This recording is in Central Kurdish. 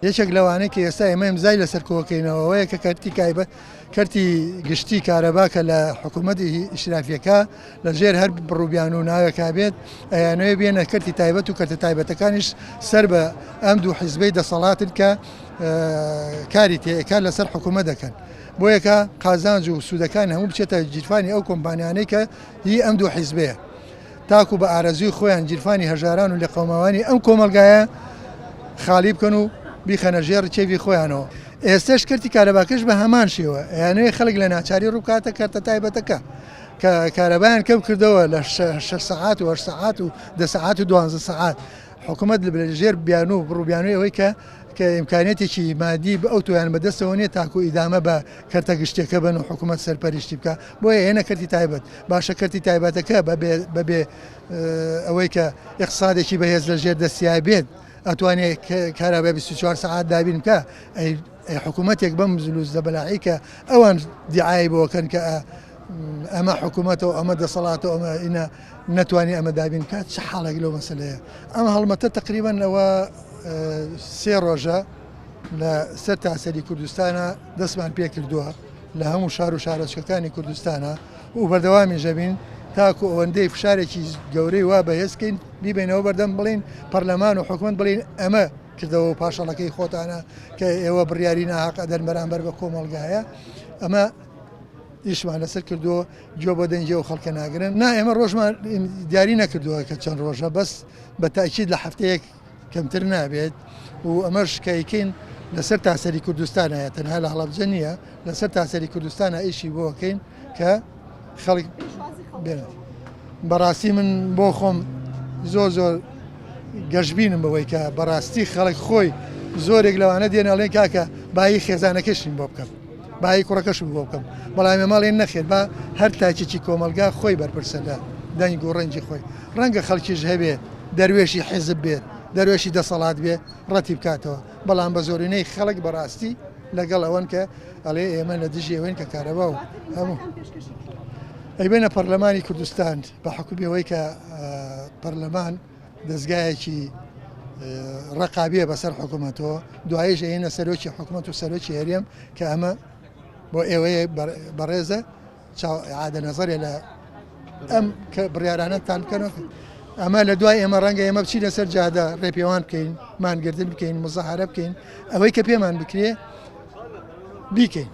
یەکێک لەوانەی کە ئێستا ئێمە ئیمزای لەسەر کۆکەینەوە ئەوەیە کە کەرتی کایبە کەرتی گشتی کارەبا کە لە حکوومەتی ئیشرافیەکە لە ژێر هەر بڕوبیان و ناوێکا بێت ئەیانەوێ بێنە کەرتی تایبەت و کەرتە تایبەتەکانیش سەر بە ئەم دوو حیزبەی دەسەڵاتن کە کاری تێکار لەسەر حکوومەت دەکەن بۆیەکە قازانج و سوودەکان هەموو بچێتە گیرفانی ئەو کۆمپانیانەی کە هی ئەم دوو حیزبەیە. تاکو بە ئارەزووی خۆیان گیرفانی هەژاران و لێقەوماوانی ئەم کۆمەڵگایە خالی بکەن و بیخەنە ژێر ڕکێفی خۆیانەوە. ئێستەش کەرتی کارەباکەش بە هەمان شێوە ئەیانەوێ خەڵک لە ناچاری ڕووبکاتە کەرتە تایبەتەکە کە کارەبایان کەم کردەوە لە شەش سەعات و هەشت سەعات و دە سەعات و دوانزە سەعات حکوومەت لە ژێر بیانوو و بڕوبیانووی ئەوەی کە کە ئیمکانیەتێکی مادی ئەو تۆیان بەدەستەوە نییە تاکو ئیدامە بە کەرتە گشتیەکە بن و حکوومەت سەرپەرشتی بکە بۆیە هێنە کەرتی تایبەت باشە کەرتی تایبەتەکە بەبێ ئەوەی کە ئیقتسادێکی بەهێز لە ژێر دەستیا بێت ئەتوانێت کارابە 24 سەعات دابین بکە ئەی حکوومەتێک بەم زلوز زەبەلاحی کە ئەوان دیعای بۆکەن کە ئەمە حکوومەتە و ئەمە دەسەڵاتە ئەمە ئینە نەتوانانی ئەمە دابین بکات چ حاڵێک لەو مەسلەیە ئەم هەڵمەتە تقریبان لەوە سێ ڕۆژە لە سەر تاسەری کوردستانە دەستمان پێکردووە لە هەموو شار و شارۆچکەکانی کوردستانە و بەردەوامیش دەبین تاکو ئەوەندەی فشارێکی گەورەی وا بەهێزکەین بیبینەوە بەردەم بڵین پەرلەمان و حکومت بڵین ئەمە کردەوە و پاشەڵەکەی خۆتانە کە ئێوە بڕیاری ناهەق ئەدەن بەرامبەر بە کۆمەڵگایە ئەمە ئیشمان لەسەر کردووە گوێ بۆ دەنگی ئەو خەڵکە ناگرن نا ئێمە ڕۆژمان دیاری نەکردووە کە چەند ڕۆژە بەس بە تاکید لە هەفتەیەک کەمتر نابێت و ئەمەش کە ئەیکەین لەسەر تاسەری کوردستانە تەنها لە هەڵەبجە نییە لەسەر تاسەری کوردستانە ئیشی بۆ ئەکەین کە خەڵک بێنێت بەڕاستی من بۆ خۆم زۆر زۆر گەشببینم بەوەی کە بەڕاستی خەڵک خۆی زۆرێک لەوانە دێن ئەڵێن کاکە بایی خێزانەکەشیم بۆ بکەم بایی کوڕەکەشم بۆ بکەم بەڵام ئێمە ئەڵێن نەخێر با هەر تاکێکی کۆمەڵگا خۆی بەرپرسە لە دەنگ و ڕەنگی خۆی ڕەنگە خەڵکیش هەبێ دەروێشی حیزب بێت دەروێشی دەسەڵات بێ ڕەتی بکاتەوە بەڵام بە زۆرینەی خەڵک بەڕاستی لەگەڵ ئەوەن کە ئەڵێ ئێمە لە دژی ئەوەین کە کارەبا و هەموو ئەیبەنە پەرلەمانی کوردستان بە حکومی ئەوەی کە پەرلەمان دەزگایەکی ڕقابیە بەسەر حکوومەتەوە دوایش ئەینە سەرۆکی حکوومەت و سەرۆکی هەرێم کە ئەمە بۆ ئێوەیە بەڕێزە چاو ئیعادە نەزەرێ لە ئەم کە بڕیارانەتان بکەنەوە ئەمە لە دوای ئێمە ڕەنگە ئێمە بچینە سەر جادە ڕێپێوان بکەین مانگردن بکەین مزەهرە بکەین ئەوەی کە پێمان بکرێ بیکەین.